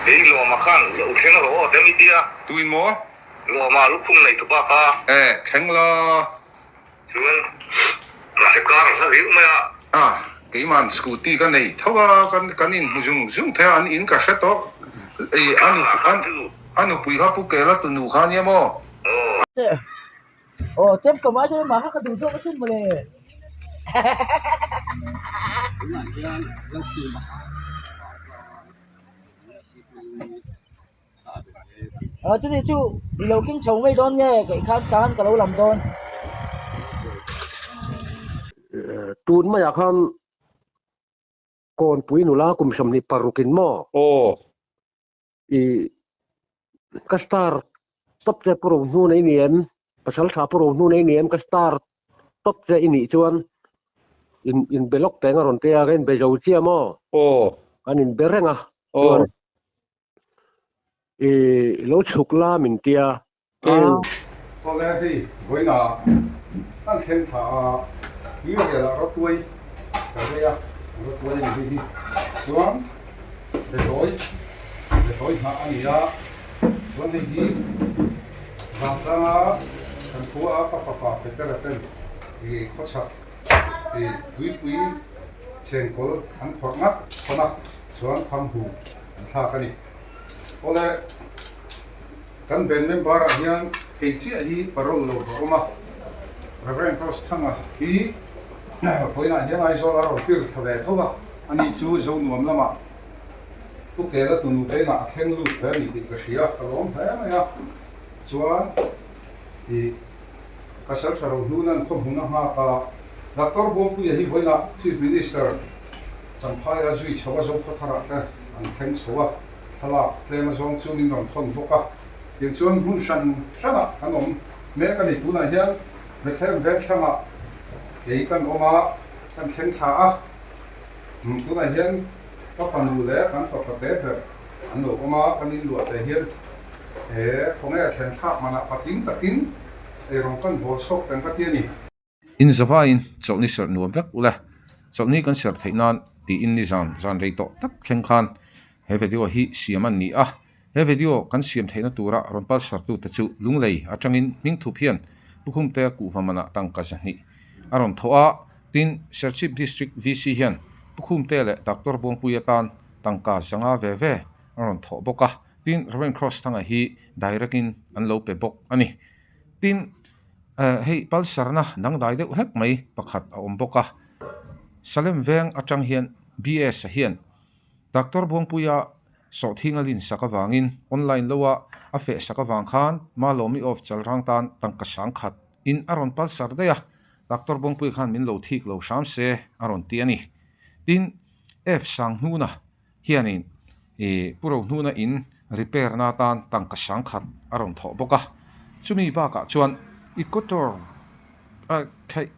Kei Lawma khan lo thleng rawh aw te mi tia. Tuin maw? Lawma lukhum nei tu pa kha. E, thleng la. Chuan mahse car a hla riau mai a. A, keiman scooty ka nei tho a, kan kan inhmu zung zung thei a, an in ka hre tawh. Ei, a nu a a nupui kha Pu Kela tunu kha ania maw? Aw, chem ka mai chuan mah kha ka duh zawk asin mawle. Aw chutih chu i lo keng chho ngei dawn nge kaih khan tan ka lo lam dawn. Tun maiah khan Kawnpui nula kum 26 in maw? Aw. I ka star tawp che pu Rohnu nei ni em? Pasal tha pu Rohnu nei ni em? Ka star tawp che i nih chuan in in be lawk teng a rawn tia ka inbe zo chiah maw? Aw. Kan inbe reng a Aw. chuan I lo chhuk la min tia. Ah. Awle hei vawiina kan thleng thla a, tui rialah rawtuai ka rei a, rawtuai a ni hei hi. Chuan behlawi, behlawi hnah a ni a, chuan hei hi vangtlanga kan khua a ka fapa Petera ten i khawchhak i tuipui chengkawl an khawrh ngat thawn a, chuan famhu an thlak a ni. Awle, kan band member ah hian kei chiah hi parole lo ka awm a, Rev. Cross Thanga hi vawiinah hian Aizawl a rawn pir thla ve tho a, ani chu Zonuam lamah Pu Kela tunu vengah a thleng lut ve a ni tih ka hria, ka lawm hle mai a, chuan ih Pasal tha ro hnunan khawhmun a nghak a, Doctor Buangpuia hi vawiinah Chief Minister Champhaia zui chho a Zokhawtharah te an thleng chho a, thlalak tlem azawng chu min rawn thawn bawk a. Tiang chuan hmun hran hranah kan awm mek a ni. Tunah hian Bethlehem Vengthlangah kei kan awm a, kan thleng thla a. Tunah hian ka fanu leh kan fapa te ber an lo awm a, kan inluah te hian he khawnge thlen thlak manah patling takin eirawng kan bawl chhawk teng ka ti a ni. In zavaiin chawlhni serh nuam vek ula, chawlhni kan serh theih nan tiin ni zan zan rei tawh tak thleng khan he video hi siam an ni a. He video kan siam theihna tura rawn pal sartute chu Lunglei atangin hming thup hian Pukhumtea kuhva manah tangka 200 a rawn thawh a, tin Serchhip District VC hian Pukhumtea leh Doctor Buangpuia tan tangka 500 ve ve a rawn thawh bawk a, tin Rev Cross Thanga hi direct in an lo pe bawk a ni. Tin. Hei palsarna dangdai deuh hlek mai pakhat a awm bawk a, Salem veng atang hian BS a hian Doctor Buangpuia sawhthing a lin sak avangin online lo a a feh sak avang khan Malawmi of Chalrang tan tangka 10,000 in a rawn palsar daih a, Doctor Buangpuia khan min lo thik lo hram se a rawn ti a ni. Tin, F Sanghnuna hianin ih Pu Rohnuna in repair na atan tangka 10,000 a rawn thawh bawk a, chumi bakah chuan Equator a theih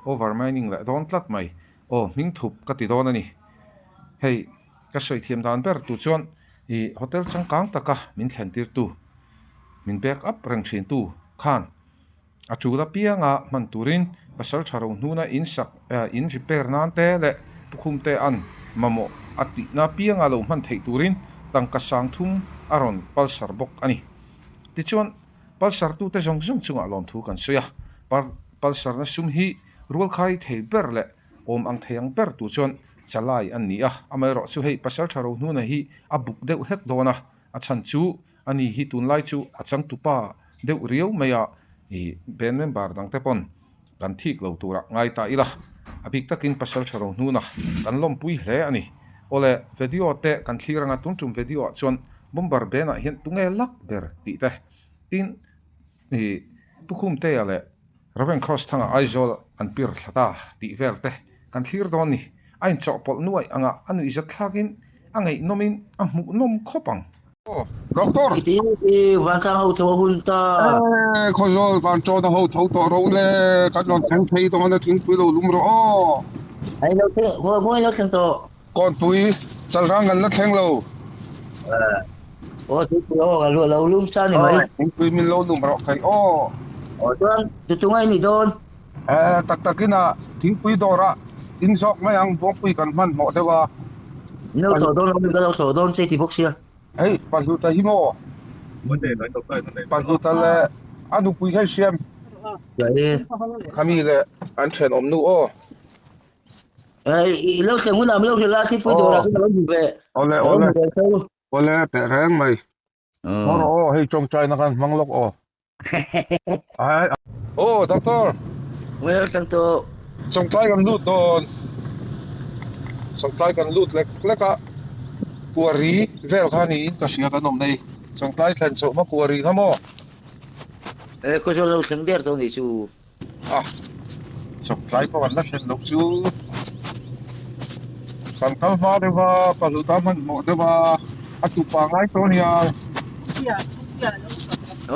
over mining leh dawn tlat mai aw hming thup ka ti dawn a ni. Hei ka sawi thiam dan ber tu chuan ih hotel changkang taka min thlen tir tu min back up reng thin tu khan A tul apianga hman turin pasal tha ro hnuna in sak in repair nan te leh pukhum te an mamawh a tihna apianga lo hman theih turin tangka 3000 a rawn palsar bawk a ni. Tichuan, palsar tute zawng zawng chungah lawmthu kan sawi a, palsarna sum hi rualkhai thei ber leh awm ang thei ang ber tu chuan chalai an ni a, amaherawh chu hei pasal tha ro hnuna hi a buk deuh hlek dawn a, a chhan chu A ni hi tunlai chu a changtupa deuh riau mai a, ih band member dang te pawn kan thik lo turah ngai ta ila, a bik takin pasal tha ro hnuna kan lawmpui hle a ni. Awle video te kan thlir anga tun tum video ah chuan bomber band ah hian tunge lak ber tih te tin ih Pukhumtea leh Raven Cross thanga Aizawl an pir thla ta tih vel te kan thlir dawn ni. A inchawhpawlh nuaih anga a nuihzat thlakin a ngaihnawmin a hmuhnawm khawp ang. Doctor. I ti vantlang ho tho a hun ta. E Khawzawl vantawna ho tho tawh ro le kan rawn thleng phei dawn a thingpui lo lum rawh aw. Ai lo thleng khawi lo thleng tawh. Kawnpui chalrang kan la thleng lo. Aw thingpui aw kan lo lum sa ni mai. Thingpui min lo lum rawh khai aw. Aw chuan chu chunga i ni dawn. E tak takin a thingpui dawrah in zawk mai ang Buangpui kan hmanhmawh deuh a. Min lo thlawh dawn lo, min ka lo thlawh dawn che ti bawk sia. Hei Pahluta hi maw? Pahluta leh a nupui kha i hriam. Khami leh an thenawm nu aw. I lo thleng hunah min lo hrilh a, thilpui dawrah chuan ka lo hmu ve. Awle awle. Awle teh reng mai. Haw rawh aw, hei tawngtaina khan hmang lawk aw. Ai. Aw doctor. Well tang tawh. Chawngtlai kan lut dawn. Chawngtlai kan lut lek lek a. Kuari vel kha niin ka hria kan awm nei. Chawngtlai thlen chhoh hma kuari kha maw? Eh khaw lo thleng der tawh nih chu. A, chawngtlai pawh kan la thlen loh chu. Kan kal hma deuh a, Pahluta hmanhmawh deuh a, a tupa ngai tawh a nia.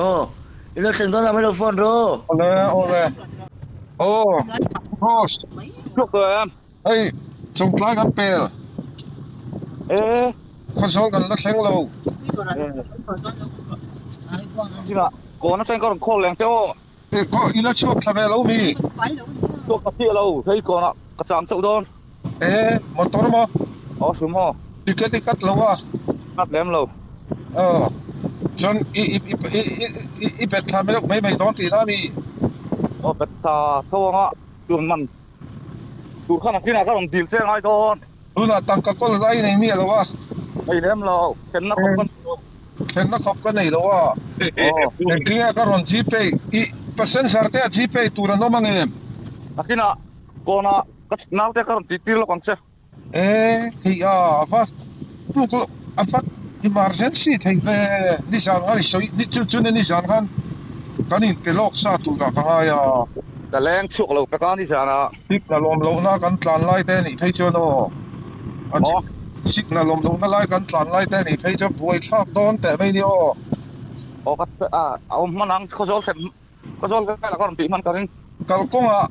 Aw, i lo thleng dawn a, min lo phone rawh. Awle, awle. Aw, boss. Hei, chawngtlai kan pel. Khawzawl kan la thleng lo. Kawn atang ka rawn call leng te aw. Kawh i la chhuak thla ve lo mi? Chhuak thla chiah lo, hei kawnah ka chang chauh dawn. E, motor maw? Aw sumo. Ticket i cut lo a? Cut lem lo. Aw, chuan i i i i i bet thla mai mai mai dawn tihna a mi? Aw bet thla tho anga tun man tur khan a kinah ka rawn dil che ngai dawn. Tunah tangka kawl lai nei miah lo a. Nei lem lo, thlenna khawp ka nei lo. Thlenna khawp ka nei lo a. Engtinge ka rawn Gpay i passenger te a Gpay tur an awm ang em? Nakinah kawnah ka naute ka rawn tih tir lawk ang che. E hei a a va tuk lo a va emergency thei ve nizan khan i sawi ni chu chune nizan khan kan inpe lawk sa turah ka ngai a. Ka leng chhuak lo pek a nizanah. Signal awm lohna kan tlan lai te anih phei chuan aw a signal awm lohna lai kan tlan lai te anih phei chuan buai thlak dawn teh mai nia aw. Aw ka a awm hman ang khawzawl thlen khawzawl velah ka rawn tih hman ka ring. Kalkawngah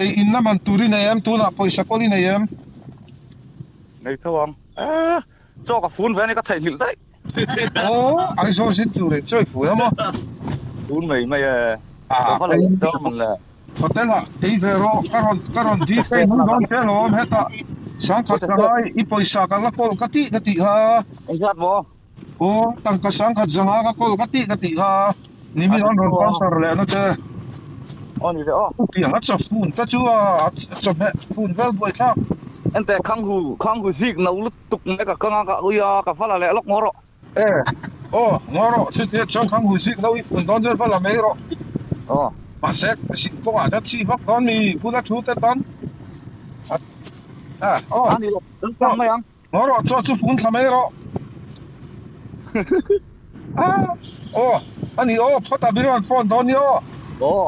ei inna man tur i nei em tunah pawisa kawl i nei em? Nei tho ang e chaw ka fun ve a ni ka theihnghilh daih. Aw Aizawl zin tur in chaw i fun a maw? Fun mai mai e ka va lo dawn man le. Hotel ah ei ve rawh ka rawn ka rawn Gpay mai dawn che alawm hetah sangkhat zangai i pawisa ka la kawl ka tih ka tih kha. Engzat maw? Aw tangka sangkhat zanga ka kawl ka tih ka tih kha nimin an rawn transfer leh na che. Aw ni ve aw. Piang a chaw fun ta chu a chawhmeh fun vel buai thlak. Enteh khanghu khanghu zik no lutuk mai ka kang a ka ui a ka va la leh lawk ngaw rawh. E, aw, ngaw rawh, chutia chuan khang hu zik lo i fun dawn chuan va la mai rawh. Aw. Mahse, zin kawngah chuan chi vak dawn mi, bula thu te tan. A, aw. A ni lo, kan tlang mai ang. Ngaw rawh, chaw chu fun thla mai rawh. A, aw, a ni aw, phawt a birawn phone dawn ni aw. Aw.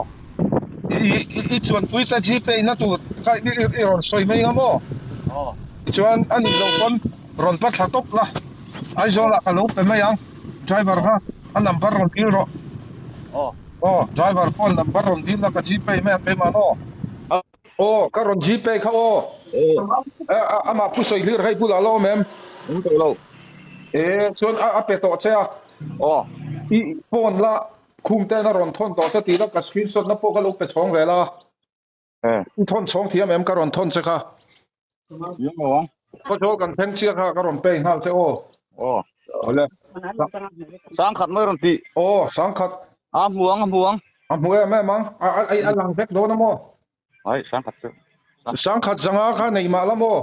I, i, i chuanpui ta Gpay na tur kha i, i rawn sawi mai ang maw? Aw. Chuan a nih loh pawn rawn pa thla tawp la, Aizawl ah ka lo pe mai ang, driver kha a number rawn dil rawh. Aw. Aw, driver phone number rawn dil la ka Gpay mai ang keimah aw. Aw, ka rawn Gpay kha aw. Aw. Amah pu sawi hlir hei bulah la awm em? Awm tawh lo. E, chuan a pe tawh che a. Aw. I phone la khum ten a rawn thawn tawh che tih la ka screenshot na pawh ka lo pe chhawng vel a. I thawn chhawng thiam em ka rawn thawn che kha. Thiam lo ang. Khawchawl kan thleng chiah kha ka rawn pay nghal che aw. Aw. Awle. Sangkhat mai rawn tih. Aw, sangkhat. A hmu ang, a hmu ang. A hmu em em ang. A a a lang vek dawn a maw? Ai, sangkhat chu. Sangkhat zanga kha nei mah la maw?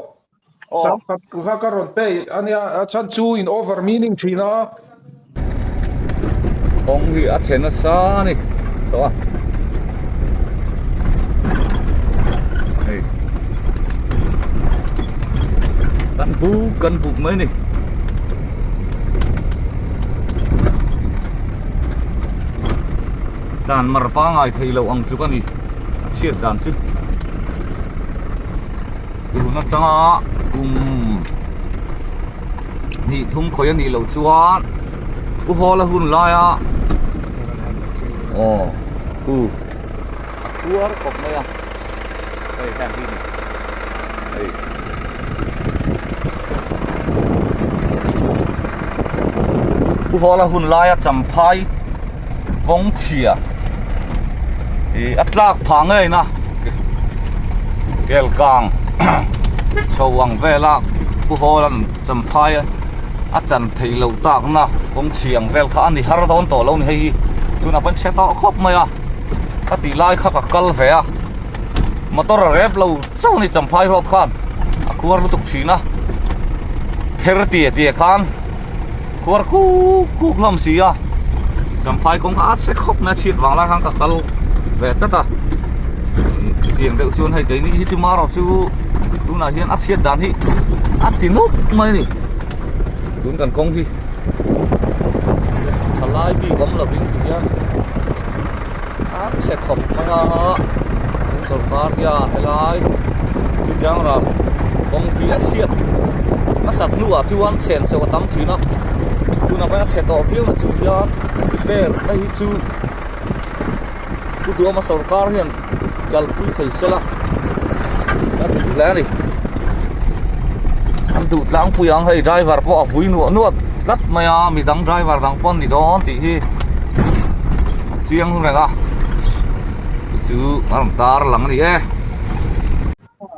Aw. Sangkhat kha ka rawn pay ania, a chhan chu in over meaning thin a. Kawng hi a chhe nasa a ni tawh a hei kan buk kan buk mai a ni tlan mar pangai thei lo ang chu ka ni a chhiat dan chu tun atanga kum. Hnih thum khawi a nih loh chuan Pu Hawla hun laia aw pu a khuar khawp mai a hei heng hi hei Pu Hawla hun laia champhai kawng chhia ih a tlak phah ngei na kel kang chho ang vela Pu Hawla'n champhai a. a chan theih loh takna kawng chhiang vel kha a ni har dawn tawh lo a ni hei hi tunah pawhin chhe tawh khawp mai a ka tih lai kha ka kal ve a motor a rep lo chauh a ni champhai road khan a khuar lutuk thin a pher tia tia khan khuar kuk kuk hlawm si a champhai kawng kha a chhe khawp mai a chhiat vang lai khan ka kal ve tlat a chutiang deuh chuan hei keini hi chu marawh chu tunah hian a chhiat dan hi a ti nuk mai a ni tun kan kawng hi thalai bik awm lovin ti hian a chhe khawp mai a tun sawrkar hian helai tuichangral kawng hi a chhiat nasat hnuah chuan senso a tam thin a tunah pawh hian a chhe tawh viau na chung hian repair na hi chu Pu Duama sawrkar hian kalpui thei se la a duh hle a ni an duh tlangpui ang hei driver pawh a vui nuah nuah tlat mai a midang driver dang pawh an ni dawn tih hi a chiang reng a chu a rawn tar lang a ni e.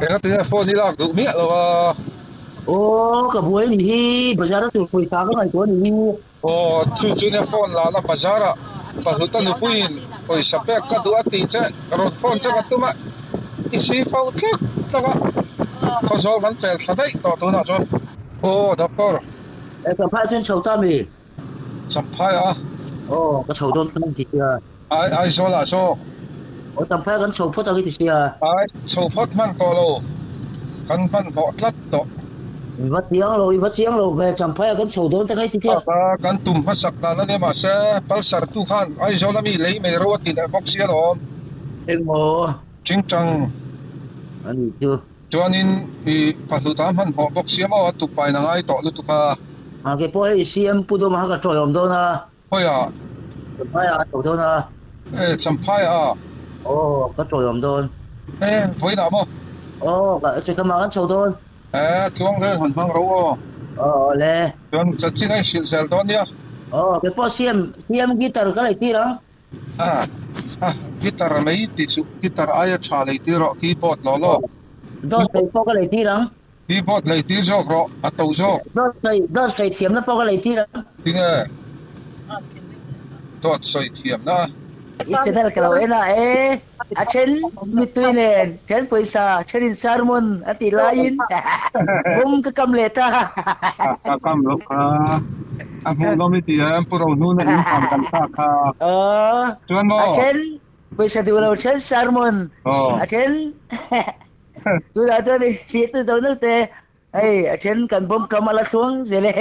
Engati phone hi lak duh miah lo a. Aw ka buai a nih hi bazar a tur pawisa ka ngaihtuah a nih hi. Aw, chu chu nia phone la la bazar ah Pahluta nupuiin pawisa pek ka duh a tih che rawn phone che ka tum a, i si fo tlak tlak a, khawzawl kan pel thla daih tawh tunah chuan. Aw, doctor. E, Champhai chuan chho ta mi? Champhai a? Aw, ka chho dawn ta ti sia. Ai, Aizawl ah zawk. Aw, Champhai kan chho phawt ang i ti sia. Ai, chho phawt hman tawh lo, kan hmanhmawh tlat tawh. I va chiang lo, i va chiang lo ve, Champhai ah kan chho dawn ta kha i ti sia. Taka kan tum hmasak dan a nia mahse, Pulsar tu khan Aizawl ami lei mai ro a ti leh bawk sia lawm. Engmaw? Chingchang. A nih chu. Chuanin i pahlut a hmanhmawh bawk sia maw, a tukpain a ngai tawh lutuk a. A ke pawh hei CM Pu Dawma kha ka tawiawm dawn a. Khawiah? Champhaiah a tho dawn a. E, Champhaiah a? Aw, ka tawiawm dawn. E, vawiinah maw? Aw, ka Chikamah kan chho dawn. E, tluang rel han hmang ro aw. Aw, aw le. Chuan chanchin a inhrilh zel dawn nia. Aw, kei pawh CM, CM guitar ka lei tir ang. A, a, guitar mai ti chu guitar aia tha lei tir rawh, keyboard law law. Dawt sawi pawh ka lei tir ang. Keyboard lei tir zawk rawh, a to zawk. Dawt sawi, dawt sawi thiamna pawh ka lei tir ang. Tinge? Dawt sawi thiamna? I channel ka lo en a e, a then mittui nen, then pawisa, then in sermon a tih laiin bawm ka kam leh ta. Ka kam loh kha, a hmuhnawm i ti em, Pu Rohnuna in thlan kan thlak kha. Chuan maw? A then pawisa duh lo, then sermon, a then Tunah chuan i thlir tu zo nal te hei a then kan bawm kam a la thluang zel e.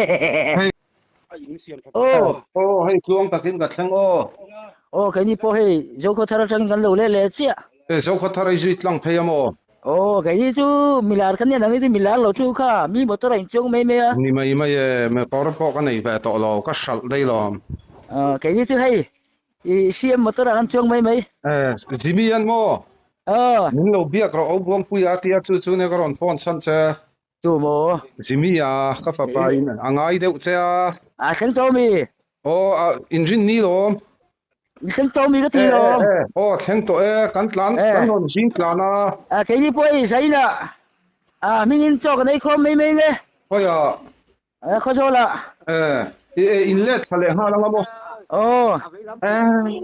Aw. Aw hei tluang takin ka thleng aw. Aw keini pawh hei Zokhawthar atangin kan lo leh leh chiah. E Zokhawthar i zui tlang phei a maw? Aw keini chu milar kan nia nang hi chu milar lo chu kha mi motor a inchuang mai mai a. Ni mai mai e, motor pawh ka nei ve tawh lo, ka hralh daih lawm. Aw keini chu hei I CM motor ah kan chuang mai mai. Eh, Jimmy an maw? Aw. Min lo biak rawh, Obuangpui a tia chu chu nia ka rawn phone chhan che. Tu maw? Jimmy a, ka fapa in a ngai deuh che a. A thleng tawh mi? Aw, a inrin ni lawm. In thleng tawh mi ka ti lawm. Eh, eh, aw thleng tawh e, kan tlan, kan rawn zing tlan a. A, keini pawh hei Zainah, a hmingin chaw kan ei khawm mai mai le. Khawiah? Eh, Khawzawlah. Eh, i eh, in let thla leh nghal anga maw? Aw. Eh,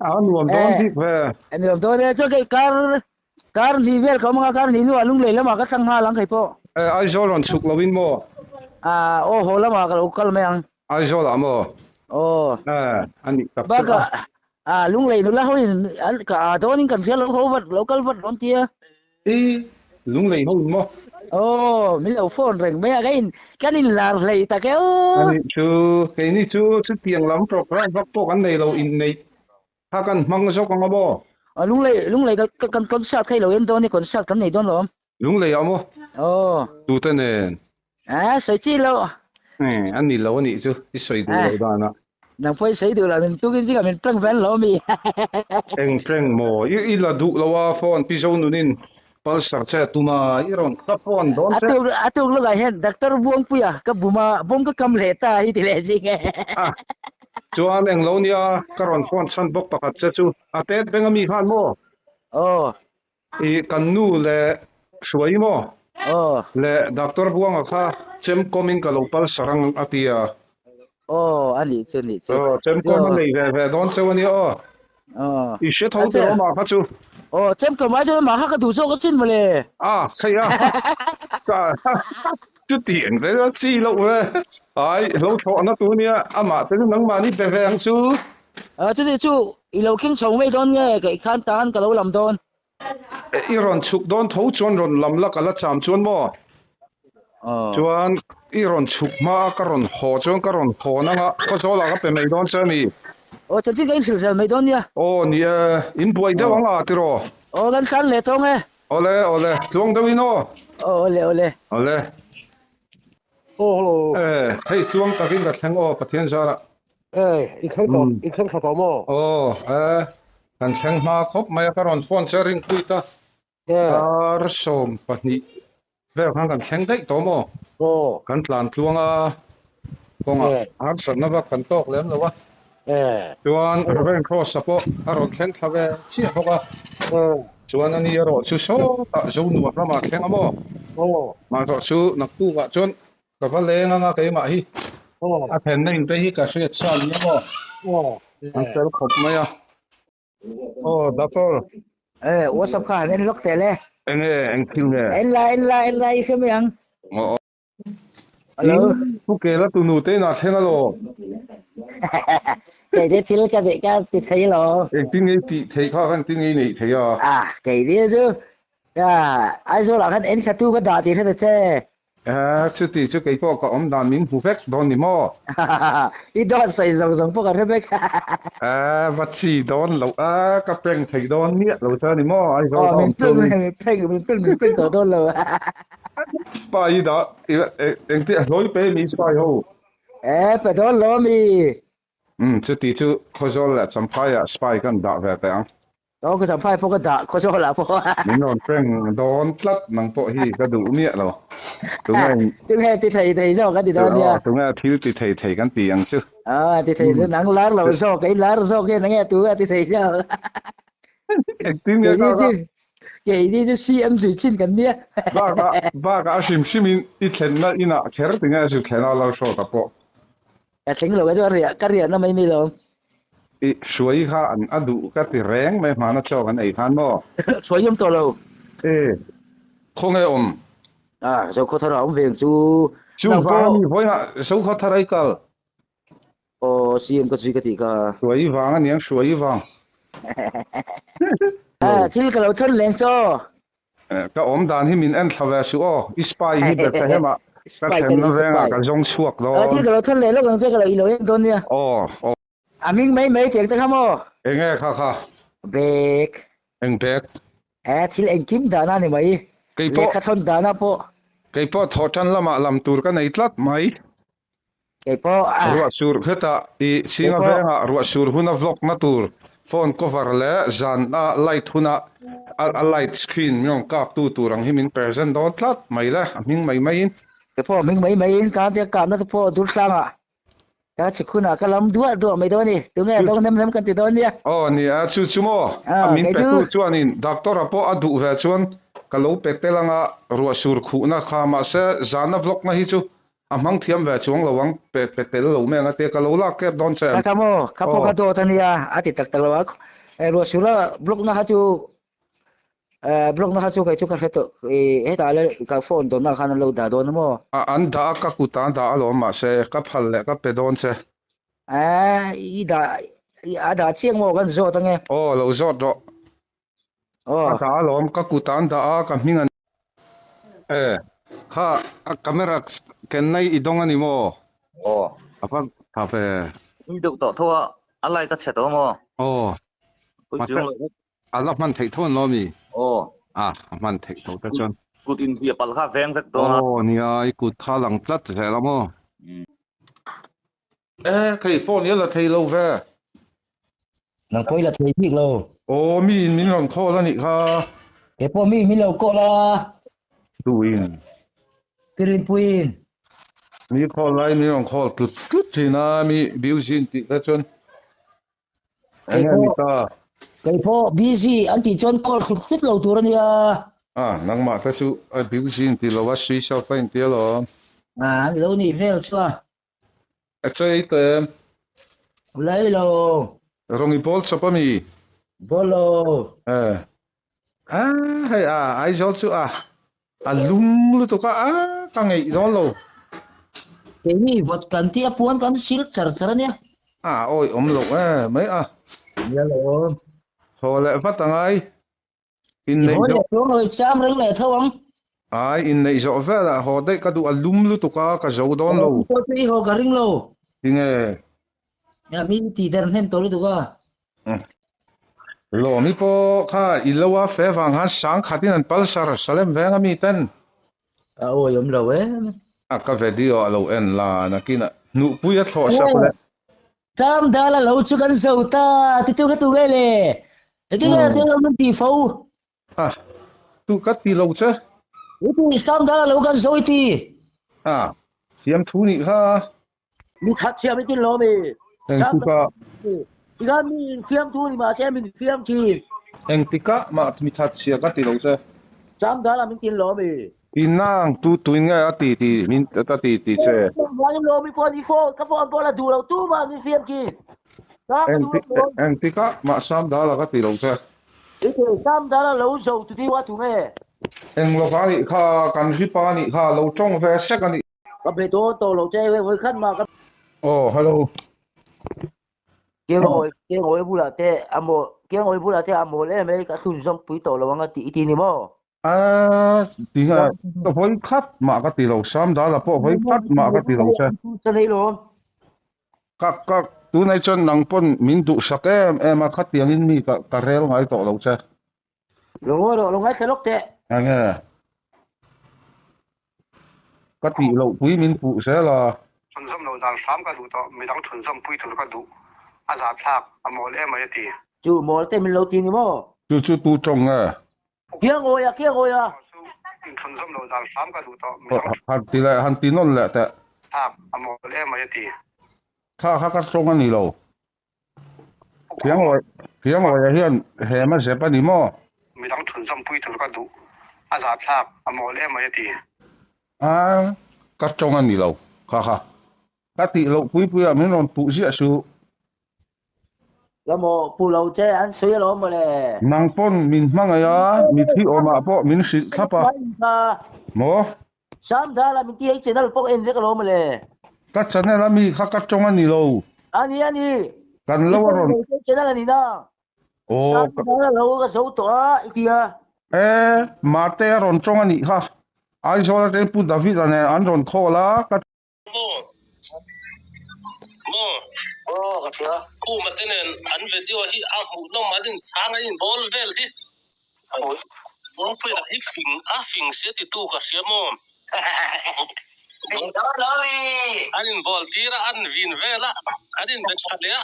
a nuam dawn bik ve. A nuam dawn e, chuan kei kar kar hnih vel ka awm anga kar hnih hnuah lunglei lamah ka thlang nghal ang kei pawh. Eh, Aizawl rawn chhuk loin maw? Ah, aw haw lamah ka lo kal mai ang. Aizawlah maw? Aw. Eh, a nih tak chu a. Bakah, ah, lunglei nula hoin an ka ah dawnin kan hria lo ho vat lo kal vat rawn tia. I lunglei ho in maw? Aw, min lo phone reng mai a, ka in kan in lar hlei tak e aw. Ani chu, keini chu chutiang lam program vak pawh kan nei lo, inneih kha kan hmang zawk ang a maw? Aw, lunglei lunglei ka kan concert kha i lo en dawn i, concert kan nei dawn lo. Lunglei ah maw? Aw. Tute nen? A, sawi chi lo. Eh, a ni lo a nih chu, i sawi duh lo dan ah. Nang pawh i sawi duh lo, min tukin zingah min prank ve an lo mi. Eng prank maw? I i la duh lo a phone pi zo nunin pulsar che a tum a, i rawn ka phone dawn che. A tuk a tuk lawkah hian Doctor Buangpuia ka bum a, bawm ka kam leh ta hi ti leh zing e. A, chuan eng lo nia, ka rawn phone chhan bawk pakhat che chu, a tet beng a mi khan maw? Aw. I kan nu leh hruai maw? Aw. Leh Doctor Buanga kha Chemkawm in ka lo pal sarang a ti a. Aw, a nih chu, nih chu. Aw, chemkawm a nei ve ve dawn cheu a nia aw. Aw. I hre tho teh awm ah kha chu. Aw, chemkawm ai chuan amah kha ka duh zawk asin mawle. A, khei a. Cha, chuti eng ve a chi loh ve. Ai, lo thlawhna tu nia, amah te chu nangmahni be ve ang chu. Aw, chuti chu i lo keng chho ngei dawn nge, kei khan tan ka lo lam dawn. I rawn chhuk dawn tho chuan rawn lam la ka la cham chuan maw? Chuan i rawn chhuk hma a ka rawn haw chuan ka rawn hawn anga Khawzawl ah ka pe mai dawn che a mi? Aw chanchin ka inhrilh zel mai dawn nia. Aw ni e, in buai deuh anga tiraw? Aw kan tlan leh tawng e. Awle awle, tluang deuh in aw. Aw awle awle. Awle. Aw hello. E hei tluang takin ka thleng aw Pathian zarah. E i thleng tawh i thleng tha tawh maw? Aw e kan thleng hma khawp mai a ka rawn phone che ring pui ta. Dar 12 vel khan kan thleng daih tawh maw? Aw. Kan tlan tluang a kawngah harsatna vak kan tawk lem lo a. Chuan Reverend Cross-a pawh a rawn thleng thla ve chiah bawk a. Chuan ani erawh chu sawtah Zonuam lamah thleng a maw? Mahrawh chu naktukah chuan ka va leng anga keimah hi a thenna in te hi ka hriat sa nia maw? An fel khawp mai a. Aw Doctor. WhatsApp kha han en lawk teh le. Enge eng thil nge? En la en la en la i hre mai ang. Aw. Hello. Pu Kela tunu te inah thleng alaw? Kei te thil ka neih ka ti thei lo. Engtin nge i tih theih kha khan engtin nge i neih theih a? Ah, kei ni chu ah Aizawl ah khan en satu ka dah tih hre ta che. Ah, chuti chu kei pawh ka awm dan min hmu vek dawn ni maw? I dawt sawi zawng zawng pawh ka hre vek. Ah, va chi dawn loh a, ka prank thei dawn miah lo che a ni maw Aizawl ka Aw, awm min prank chungin. min prank min prank min prank tawh dawn lo. Spy i dah engti a hlawi pe mi spy ho. Eh pe dawn lo mi. Um chuti chu Khawzawl leh Champhai ah spy kan dah ve teh ang. Aw ka Champhai pawh ka dah Khawzawl ah pawh. Min rawn prank dawn tlat nang pawh hi ka duh miah lo. Tunge Tunge ti thei thei zawk kan ti dawn nia. Aw tunge thil ti thei thei kan ti ang chu. Aw ti thei nang lar lo zawk kei lar zawk hian enge tu a ti thei zawk. Engtin nge ka ka Keini chu CM zui chin kan nia. Bakah bakah a hrim hrimin i thlenna inah kher tinge a zu thlen a Lalhrawta pawh. Ka thleng lo chu a riah ka riahna mai mi lo. I hruai kha an a duh ka ti reng mai hmana chaw kan ei khan maw? Hruai awm tawh lo. E khawnge awm? Ah Zokhawthar a awm ve ang chu. Chu vang a mi vawiinah Zokhawthar a i kal. Aw CM ka zui ka tih kha. Hruai vang a niang hruai vang. Ah thil ka lo thawn leng chaw. Ka awm dan hi min en thla ve suh aw. I spy hi Bethlehem ah ka thlenna vengah ka zawng chhuak dawn. Thil ka lo thawn leh lawk ang che ka lo i lo en dawn nia. Aw aw. A hming mai mai tiang te kha maw? Enge kha kha? Bag. Eng bag? Eh thil engkim dahna a ni mai. Keipawh. Lehkha thawn dahna pawh. Keipawh thawhtan lamah lam tur ka nei tlat mai. Keipawh a. Ruah sur khetah i chhinga vengah ruah sur huna vlog na tur phone cover leh zan a light huna a light screen min rawn kap tu tur ang hi min present dawn tlat mai le a hming mai mai in. Keipawh a hming mai mai in ka tia kapna te pawh dur tlangah ka chhuk hunah ka lam duah duah mai dawn a ni. Tunge a dawng nem nem kan ti dawn nia. Aw ni a chu chu maw a min pe tu chuanin doctor a pawh a duh ve chuan ka lo pe tel anga ruah sur khuhna kha mahse zana vlog na hi chu A hmang thiam ve chuang lo ang, pe pe tel lo mai ang a tia ka lo lak kep dawn che em? Ka tha maw, kha pawh kha dawt a nia, a ti tak tak lo a, Ruahsura block na kha chu block na kha chu kei chu ka hre tawh, hetah le ka phone dawnna khan an lo dah dawn a maw? A an dah a, ka kut ah an dah alawm mahse ka phal leh ka pe dawn che. I dah a dah chiang maw kan zawt ange? Aw lo zawt rawh. Aw. A dah alawm, ka kut ah an dah a, ka hming an. E, kha a camera ken nai i dawng a ni maw? Aw. A va tha ve. Nui deuh tawh tho a, a light a chhe tawh maw? Aw. Mahse, a la hman theih tho an lo a mi? Aw. A, a hman theih tho te chuan. Kut inhliah palh kha veng vek dawn a. Aw, nia, i kut kha lang tlat zel a maw? E, kei phone hi a la thei lo ve. Nang pawh i la thei bik lo. Aw, mi in min rawn call a nih kha. Kei pawh mi min lo call a. Tu in? Pirinpuiin. Mi call lai min rawn call tlut tlut thin a, mi busy in tih te chuan. Enge ni ta? Kei pawh busy an tih chuan call tlut tlut lo tur a nia. Ah, nangmah te chu busy in ti lo a, switch off a in ti alawm. A ni lo nih hmel chu a. A chei tawh em? Lai lo. Rawng i bawl chawp a mi? Bawl lo. Eh. A hei a Aizawl chu a a lum lutuk a a ka ngeih dawn lo. Keini vawt kan tia puan kan sil char char a nia. A awi awm loh e mai a. Nia lo. Thaw leh vat a ngai. Inneih zawh. Hawi cham reng leh tho ang. Ai, inneih zawh velah haw daih ka duh a lum lutuk a, ka zo dawn lo. Haw chu i haw ka ring lo. Tinge? Ya, mi ti der hnem tawh lutuk a. Lawmi pawh kha i lo a fe vang khan sang khatin an pal sar Salem veng a mi ten. A awi awm lo em. A ka video a lo en la nakinah hnuhpui a thlawh sak leh. Tam dal a lo chu kan zo ta ti tu ka tu nge le. Ti nge ti lo min ti fo. A tu ka ti lo che. Ti tam dal a lo kan zo i ti. A siam thu nih kha. Mi that siam i tin lo mi. Engtika. Tikhan mi in fiam thu ni mahse min fiam thin. Engtika mah mi that sia ka ti lo che. Tam dal a min tin lo mi. I nang tu tuin nge a ti ti min a ti ti che. Vangin lo mi pawh ni phone ka phone pawh la duh lo tu mah min fiam thin. Engtik ah mah Sam Dala ka ti lo che. I ti Sam Dala lo zo tu ti wa tu nge. Eng lo ka nih kha kan hripa nih kha lo tawng ve sek a nih. Ka be dawn tawh lo che vawi khat mah ka. Aw hello. Kiangawi Kiangawi bulah te a maw Kiangawi bulah te a mawl em e ka thlun zawm pui tawh lo ang a ti i ti ni maw? A tinge ka vawi khat mah ka ti lo Sam Dala pawh vawi khat mah ka ti lo che. Ka ka tunai chuan nang pawn min duhsak em em a khatiangin mi ka ka rel ngai tawh lo che. Lo ngawi rawh lo ngaithla lawk teh. Enge ka tih loh pui min puh zel a. Chhunzawm loh dan hram ka duh tawh midang chhunzawm pui tur ka duh a zahthlak a mawl em mai a ti. Chu mawl te min lo ti ni maw? Chu chu tu tawng nge? Kiangawi a, kiangawi a. Inchhunzawm loh dan hram ka duh tawh. Midang Han ti leh, han ti nawn leh teh. Thlak a mawl em mai a ti. Thla kha ka tawng a ni lo. Kiangawi, Kiangawia hian hem a zep a ni maw? Midang chhunzawm pui tur ka duh. A zah thlak a mawl em mai a ti. A, ka tawng a ni lo. Kha kha. Ka tih loh pui pui ah min rawn puh ziah suh. Ka maw pu lo che an sawi alawm mawle. Nang pawn min hmangaih a, mithi awmah pawh min hrilh thlap a. Maw? Sam Dala min ti hei channel pawh en vek alawm mawle. Ka channel a mi kha ka tawng a ni lo. A ni a ni. Kan lo a rawn. Channel a ni na. Aw. Sam Dala lo ka zo tawh a i ti a. E, Mate a rawn tawng a nih kha. Aizawl atangin Pu David a nen an rawn call a, ka. Maw? Maw? Aw ka hria. Khuma te nen an video hi a hmuhnawm an inchhang an inbawl vel hi. Bawngpuia hi fing a fing sia titu ka hria maw? Fing dawn lo mi. An inbawl tir a an vin vel a an inbe tha leh a.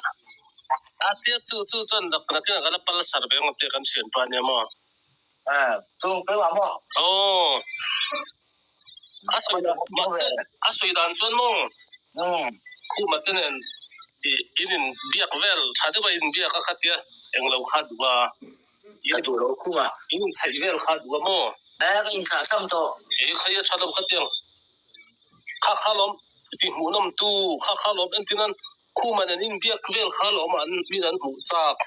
A tia chu chu chuan nakin ah ka la pal sar ve ang tia kan thianpa ania maw? Chung peng ah maw? Aw. A sawi mahse a sawi dan chuan maw khuma te nen i in in biak vel tha deuh a in biak a kha tia englo kha duh a Ka duh lo khuma. In in theih vel kha duh a maw? Eh ka in thlah tham tawh. E khai a tha lo kha tiang kha kha lawm ti hmuhnawm tu kha kha lawm entirnan khuma nen in biak vel kha lawm an min an hmuh chak.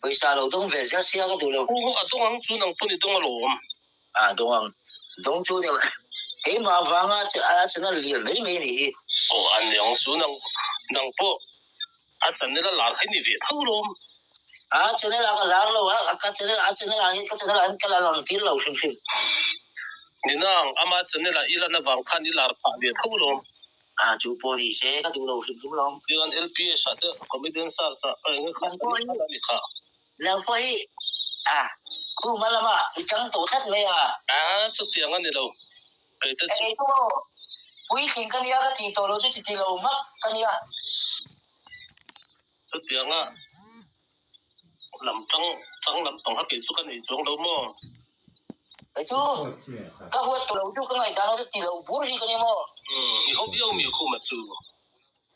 Pawisa lo dawng ve zel sia ka duh lo. U a dawng ang chu nang pawn i dawng alawm. A dawng ang. Dawng chu ni keimah avanga a channel lian mai mai a nih hi. Aw a ni ang chu nang nang pawh a channel a lar kha i ni ve tho lawm. A channel ah ka lar lo a, ka channel a channel ah hian ka channel ah hian ka la lang tir lo hrim hrim. Ni nang ama channel ah i lan avang khan i lar phah ve tho lawm. A chu pawh ni se ka duh lo hrim hrim lawm. Tichuan LPS ah te comedian search ah eng nge kha a ni kha. Nang pawh hi a khuma lamah i chang tawh tlat mai a. A chutiang a ni lo kei te chu. Kei pawh puitling ka nia ka tih tawh lo chu ti ti lo hmak ka nia. Chutianga lam tang tang lam pang kha kei chu ka nei chuang lo maw? Kei chu ka huat tawh lo chu ka ngaihdan a ti lo bur hi ka ni maw? Umm i haw viau mi khuma chu.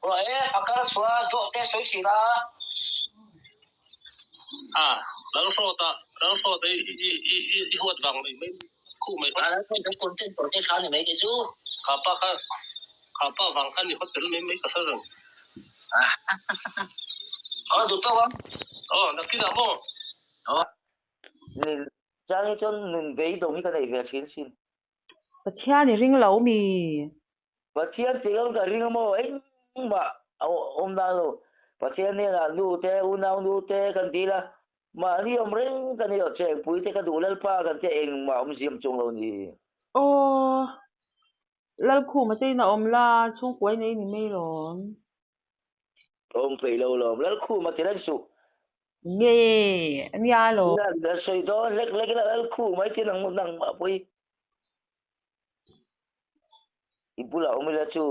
Ruah e a kar chhuah dawh te sawi thin a. A Lalhrawta Lalhrawta i i i i huat vang mai mai khu mai. A Lalhrawta content tawh te tha ni mai kei chu. Kha pa kha kha pa vang khan i hotel mai mai ka hre reng. Aw duh tawk a. Aw nakinah maw? Aw. Ni chang hi chuan nun beidawng hi ka nei ve thin sin. Pathian i ring lo mi? Pathian tih lo ka ring maw engmah a awm dan lo. Pathian hnenah nu te unau nu te kan dil a, mahni awm reng ka ni lo, chengpui te ka duh Lalpa kan tia engmah awm ziam chung lo ni. Aw, Lalkhuma te in a awm la, chhungkuai nei ni mai lawm. Awm peih lo lawm, Lalkhuma ti reng suh. Nge, ania lawm. Ina sawi dawn hlek hlek ila Lalkhuma i ti nang nang mah pawh i. I bulah awm ila chu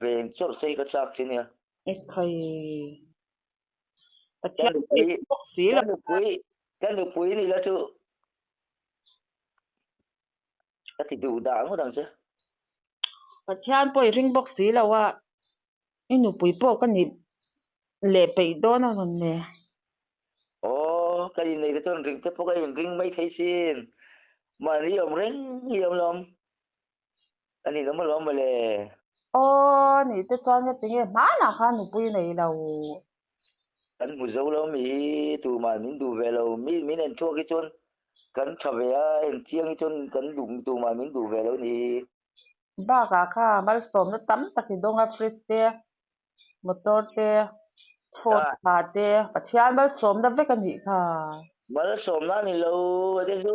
beng chawrh che hi ka chak che nia. Ekhai. Ka Pathian nupui, bawk si ka lo. nupui, ka nupui ni la chu ka ti duh dah ngawt ang che. Pathian pawh i ring bawk si lo a, i nupui pawh ka nih leh peih dawn a rawn le. Aw, ka inneih te chuan ring te pawh ka inring mai thei sin. Mahni awm reng hi awm lawm. A nih awm alawm mawle. Aw, nih te chuan ka ti nge hmanah khan nupui nei lo. Kan hmu zo lo mi hi tumah min duh ve lo. Mi min en thuak hi chuan kan tha ve a, en chiang hi chuan kan duh tumah min duh ve lo ni. Bakah kha malsawmna tam tak i dawng a, fridge te, motor te, phone tha te, Pathian malsawmna vek a nih kha. Malsawmna a ni lo a te chu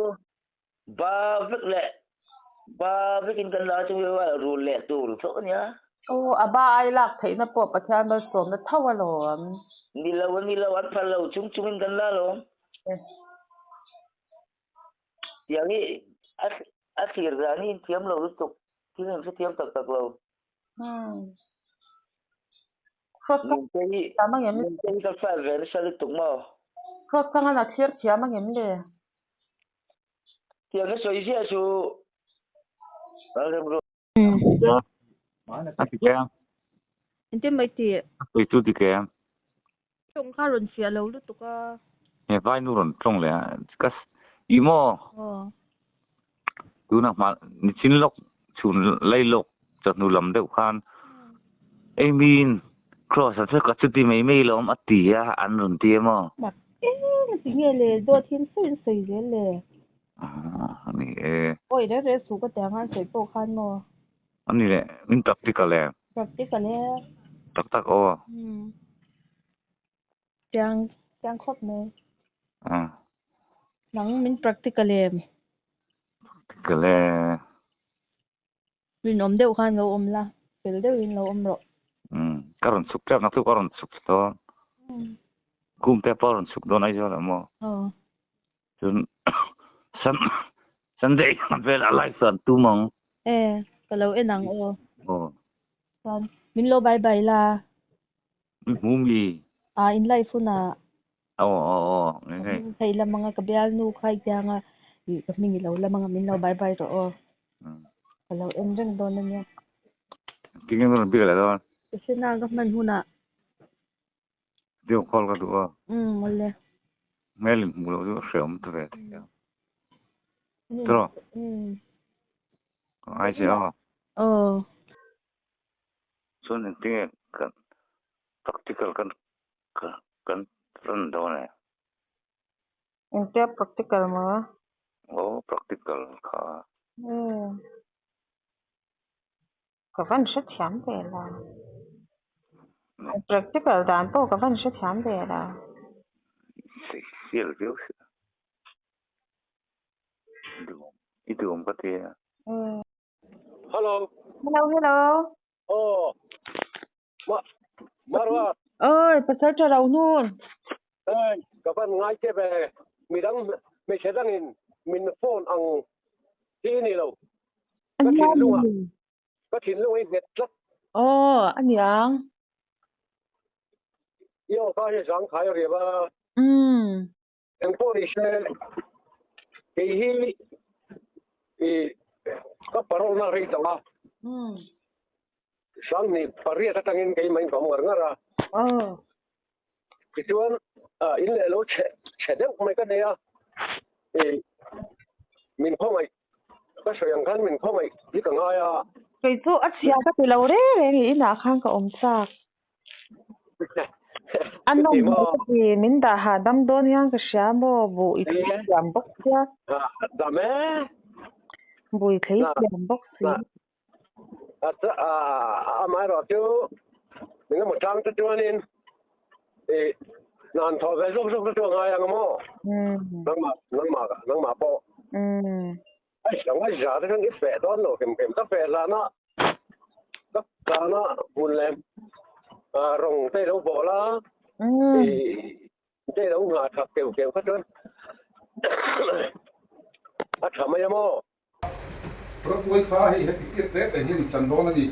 ba vek leh ba vekin kan la chu rul leh tur tho a nia. Aw a ba ai lak theihna pawh Pathian malsawmna tho alawm. Ni lo a ni lo an phal lo chung chungin kan la alawm. Tiang hi a thlir dan hi inthiam lo lutuk thil inhrethiam tak tak lo. Nunte hi nunte hi ka file ve nasa lutuk maw? Cross thanga a thlir thiam a ngem le? Tiang ka sawi ziah chu Lalremruat. A ti em? Engtin mai tih? A sawi chu dik em? Tawng kha rawn fiah lo lutuk a. He vai nu rawn tawng leh a, ka ih maw? Aw. Tunah hma nichin lawk chhun lai lawk chawhnu lam deuh khan ei miin cross a chu ka chuti mai mai lawm a ti a an rawn ti a maw? Mak eng a ti nge le dawt hi an sawi an sawi zel le. Aw ni e. Awi reng reng suh ka ti ang a an sawi pawh khan maw? A ni le, min practical em? Practical e. Tak tak aw. Umm. Chiang, chiang khawp mai. Ah. Nang min practical em? Practical e. Rinawm deuh khan lo awm la, fel deuhin lo awm rawh. Umm, ka rawn chhuk tep naktuk ka rawn chhuk dawn. Umm. Kum te pawh a rawn chhuk dawn Aizawl ah maw? Aw. Chun Sun Sunday vel a live chuan tum ang. E, ka lo en ang aw. Aw. Chuan min lo bye bye la. Min hmu mi? Ah, in live hunah. Aw aw aw, nge nge. Ka i lam anga ka bialnu kha i tiang a, ih ka hming i lo lam anga min lo bye bye rawh aw. Ka lo en reng dawn ania. Tinge min rawn biak leh dawn? Ka hre na ka hman hunah. Video call ka duh a. Umm awle. Hmel in hmuh loh chu a hreawm ta ve thei a. Tiraw? Umm. Ka ngai che a. Aw. Chuan engtinge kan practical kan kan run dawn e? Engtia practical maw? Aw practical kha. Umm. Ka van hrethiam ve la. Practical dan pawh ka van hrethiam ve la. Sial viau si. I duhawm ka ti a. Hello. Hello, hello. Oh. Ma Marwa. Oi, pasal tha ro hnun. Hey, ka van ngai che ve. Midang hmeichhe dangin min phone ang hi ni lo. Ka thinlung ah ka thinlung a inghet tlat. Aw, a niang. I aw kha hi zangkhai a riam a. Umm. Engpawh ni se, kei hi i ka parole na rei tawh a. Umm. Sanghnih pariat atangin keimah in ka awm ngar ngar a. Aw. Tichuan in leh lo chhe chhe deuh mai ka nei a, i min khawngaih ka sawi ang khan min khawngaih hi ka ngai a. Kei chu a chhia ka ti lo reng reng i inah khan ka awm chak. A nawm hmel ka ti, min dah hahdam dawn hian ka hria maw, buh i thlei thiam bawk sia. Hahdam e. Buh i thlei thiam bawk si. Amaherawh chu engemaw chang te chuanin i hna an thawh ve zawk zawk te chu a ngai ang maw? Nangmah nangmah nangmah pawh. Ai sangai za te chuan i feh dawn lo hrim hrim. Ka feh hlana ka hlana hmun leh rawng te i lo bawl a i te i lo nghah thak keuh keuh kha chuan a tha mai a maw? Rawtuai kha hei heti tiat te te hian i chan dawn a ni.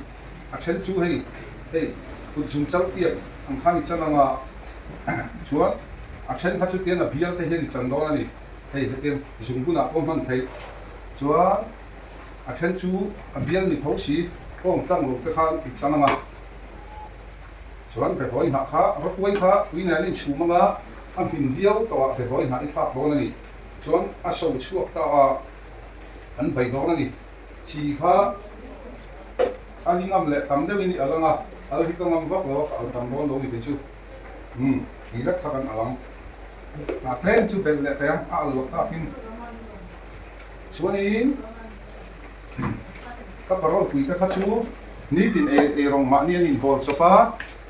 A then chu hei hei kut zung chal tiat ang khan i chan ang a, chuan a then kha chu tian a bial te hian i chan dawn a ni. Hei hetiang zung hunah pawh hman theih. Chuan a then chu a bial ni tho si kawng tlang lo te khan i chan ang a. Chuan behlawi hnah kha rawtuai kha tui nen a inchhum ang a, a hmin viau tawh ah behlawi hnah i thlak dawn a ni. Chuan a so chhuak ta a, an bei dawn a ni. Chi kha a ni ngam leh tam deuhin i al ang a, al hi ka ngam vak lo a, ka al tam dawn lo ni kei chu. Umm, tih lek kha kan al ang. A tlem chu belh leh teh ang, a al loh takin. Chuanin ka parol pui te kha chu nitin ei eirawng mahni an inbawl chawp a,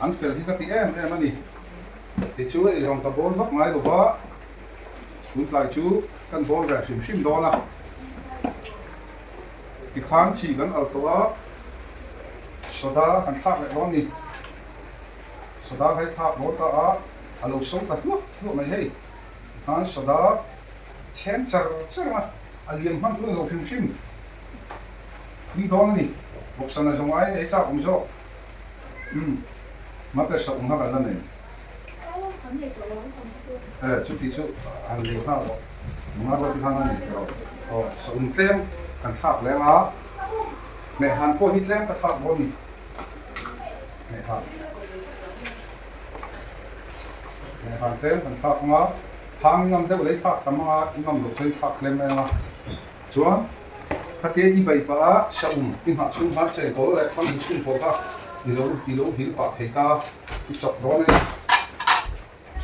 an fel hi ka ti em em a ni. Tichu eirawng ka bawl vak ngai lo va. Tuntlai chu kan bawl ve hrim hrim dawn a, tikhan chi kan al tawh a, soda kan thlak leh dawn a ni. Soda kha i thlak dawn ta a, a lo so ta hluah hluah mai hei. Tikhan soda chhem char char a, a liam hman tur a ni lo hrim hrim. Tui dawn a ni. Bawksana zawng aiin ei chak awm zawk. Umm, mate saum kha kan la nei. E chuti chu han lei nghal rawh nunga ruat hi khan a nei tawh aw saum tlem kan thlak leng a hmeh han pawh hi tlem ka thlak dawn ni hmeh han hmeh han tlem kan thlak anga hang i ngam deuh lei thlak tam anga i ngam loh chuan i thlak tlem mai anga chuan khatia i bei pah a saum i nghah chhung khan chengkawl leh thang inchhung pawh kha i lo i lo vil pah thei ta. I chawp dawn a ni.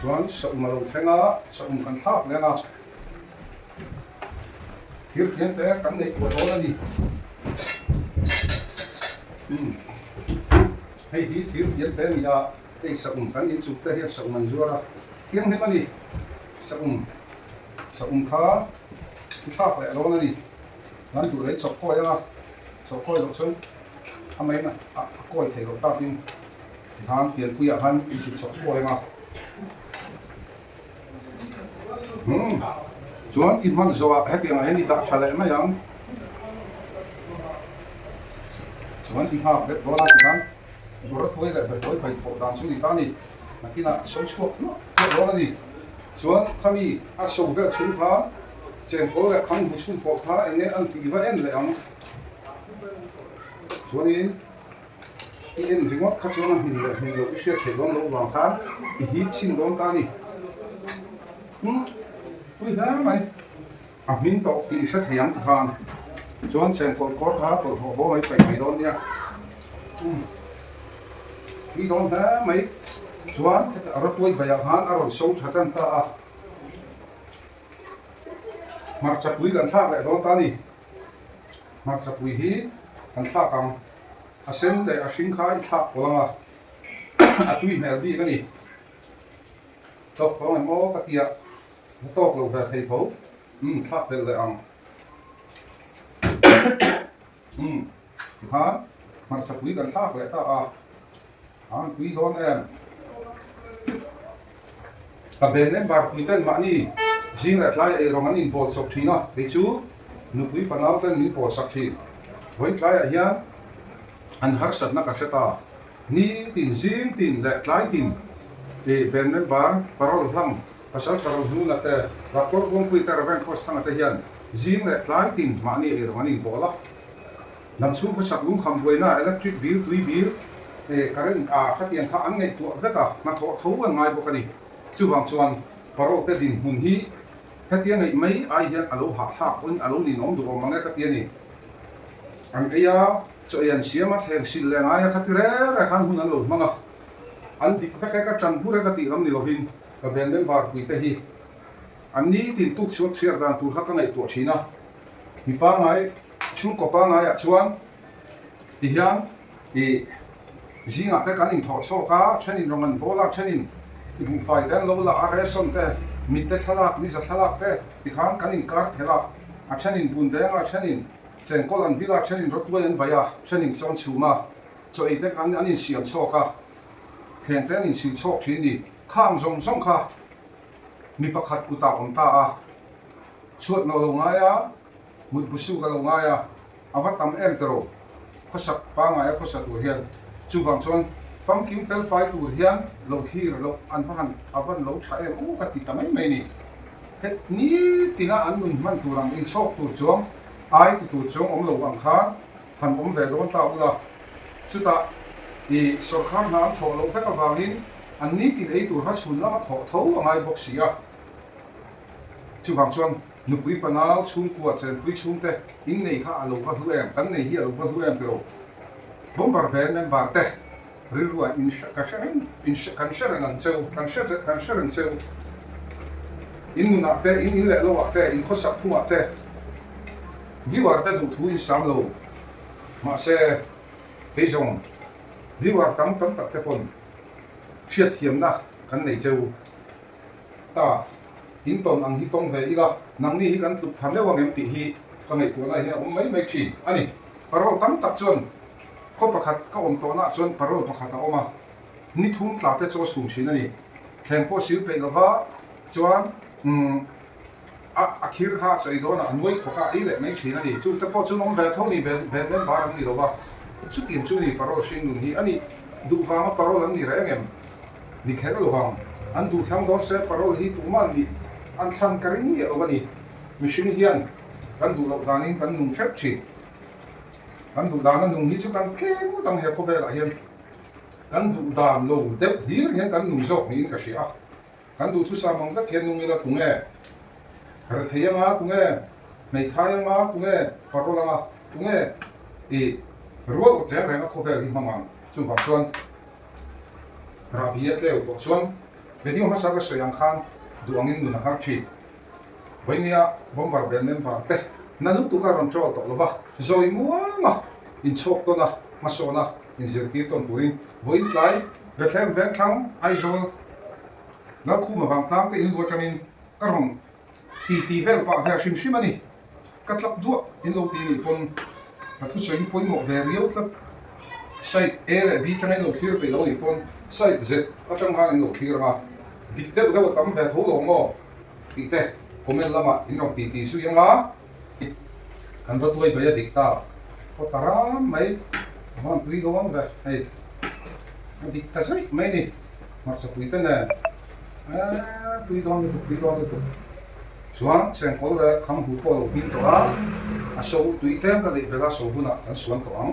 Chuan saum a lo thleng a, saum kan thlak leng a. Thir fian te kan neih kuah dawn a ni. Umm hei hi thir fian te a ni a, hei saum kan inchuk te hian saum an zuar a, thianghlim a ni. Saum saum kha i thlak leh dawn a ni. Kan duh leh i chawp kawi ang a, chawp kawi loh chuan a main a kawi thei loh takin. Tikhan fianpuiah khan i zuk chawp kawi ang a. Umm chuan i hman zawhah hetiangah hian i dah tha leh mai ang. Chuan i nghak deuh dawn a tikhan rawtuai leh betuai pai thawh dan chu ni ta a ni. Nakinah a so chhuak hluah hluah dawn a ni. Chuan khami a so vel chhung kha chengkawl leh khang bu chhung pawh kha enge an tih va en leh ang. Chuanin. I en ringawt kha chuan a hmin leh hmin loh i hriat theih dawn loh vang khan i hip chhin dawn ta a ni. Umm pui hle mai a hmin tawh tih i hre thei ang tikhan chuan chengkawl kawr kha bawlhhlawh bawm a i paih mai dawn nia. Umm pui dawn hle mai chuan heta rawtuai baiah khan a rawn so tha tan ta a, hmarcha pui kan thlak leh dawn ta a ni. Hmarcha pui hi kan thlak ang. A sen leh a hring kha i thlak pawlh ang a, a tui hmel bik a ni. Tawk tawng em aw ka tia, la tawk lo ve thei tho. Umm thlak belh leh ang. Umm tikhan hmarcha pui kan thlak leh ta a, a han tui dawn em. Ka ben em bar pui ten mahni zing leh tlai eirawng an inbawl chawp thin a, kei chu nupui fanau ten min bawl sak thin. Vawiin tlaiah hian an harsatna ka hre ta. Ni tin, zing tin leh tlai tin i ben member parole hlang pasal tha ro hnuna te, Doctor Buangpui te, Rev Khawsthanga te hian zing leh tlai tin mahni eirawng an inbawl a. Lam chhung khawsak lungkham buaina, electric bill, tui bill, current ah khatiang kha an ngaihtuah vek a, hnathawh tho an ngai bawk a ni. Chuvang chuan parole te dinhmun hi hetia ngaih mai ai hian a lo hahthlak pawhin a lo ninawm duh awm ang e ka ti a ni. An ei a, Chaw ei an siam a, thleng sil leh ngai a, khati reng reng khan hun an lo hmang a, an dik vek e, ka ṭan bur e ka tih lam ni lovin ka ven leh varpui te hi an nitin tuk chhuak chhiar dan tur kha ka ngaihtuah ṭhin a, mi pangngai chhungkaw pangngaiah chuan tihian ih zingah te kan inthawh chhawk a, ṭhenin rawng an bawl a, ṭhenin buhfai te an lo la a, ration te, mit te thlalak, niza thlalak te tikhan kan inkar thelh a, a ṭhenin bun deng a, ṭhenin Chengkawl an vil a, thenin rawtuai an vai a, thenin chawn chhum a, chaw ei te an insiam chhawk a, thleng te an insil chhawk thin ni. Khang zawng zawng kha mi pakhat kutah awm ta a, chhuat nawh lo ngai a, mut bu suk a lo ngai a, a va tam em tero khawsak pangngai a khawsa tur hian. Chuvang chuan famkim felfai tur hian lo thlir loh an va han a van lo tha em u ka ti ta mai mai ni. Het nitina an nun hman tur ang inchhawk tur chuang ai ti tur chuang awm lo ang khan han awm ve dawn ta ula. Chutah i sawrkhar hna an thawh loh vek avangin an nitin ei tur kha chhun lama thawh tho a ngai bawk si a. Chuvang chuan nupui fanau chhungkua chenpui chhungte innei kha a lo va hlu em, kan nei hi a lo va hlu em tilo. Bomber band member te Rilruah in ka hre reng, in hre, kan hre reng ang cheu, kan hre reng, kan hre reng cheu. In nunah te, in in leh loah te, in khawsak phungah te, viewer te duh thu in sam lo. Mahse, kei zawng viewer tam tam tak te pawn hriatthiamna kan nei cheu ta. In tawn ang hi tawng ve ila, nangni hi kan tluk pha meuh ang em tih hi ka ngaihtuahna hian a awm mai mai thin a ni. Parole tam tak chuan Khaw pakhat ka awm tawhnaah chuan parole pakhat a awm a, ni thum tla te chu a chhum thin a ni. Thleng pawh sil peih lova chuan umm a a khir kha a chawi dawn a, a nuai thawk a, a ei leh mai thin a ni. Chu te pawh chu an awm ve tho ni, ben member an ni lova, chutiang chu ni parole hring nun hi a nih duh vanga parole an ni reng em? Ni kher lovang, an duh thlang dawn se parole hi tumah nih an thlan ka ring miah lo a ni. Mihring hian kan duh loh danin kan nung hrep thin. Kan duh dana nung hi chu kan tlem ngawt ang he khawvelah hian kan duh dan lo deuh hlir hian kan nung zawk niin ka hria a. Kan duhthusam ang vek hian nung ila tunge rethei anga, tunge hmeithai anga, tunge parol anga, tunge ih rual awt reng reng a khawvel hi hmang ang. Chuvang chuan rahbi a tleu tawh chuan video hmasa ka sawi ang khan duh angin nun a har thin. Vawinia bomber bel member te na lutuk a rawn troll tawh lova, zawi muanga inchhawk tawn a, hmasawn a, inzirtir tawn turin vawiin tlai Bethlehem Vengthlang, Aizawl, Lalkhuma vangtlang te inlu atangin ka rawn ti ti vel pah ve hrim hrim a ni. Ka tlak duah in lo ti nih pawn ka thusawi hi pawimawh ve riau tlat. Side A leh B tangin lo thlir peih lo nih pawn side Z atang khan in lo thlir ang a, dik deuh deuh a tam ve tho lo maw? Tih te comment lamah in rawn ti ti zui ang a, kan rawtuai bai a dik ta aw ta ram mai, a van tui lo ang ve hei, a dik ta zaih mai ni, hmarcha pui te nen eee tui dawn lutuk tui dawn lutuk, chuan chengkawl leh kham hu pawh a lo hming tawh a, a so tui tlem ka neih belh a so hunah kan suan tawh ang.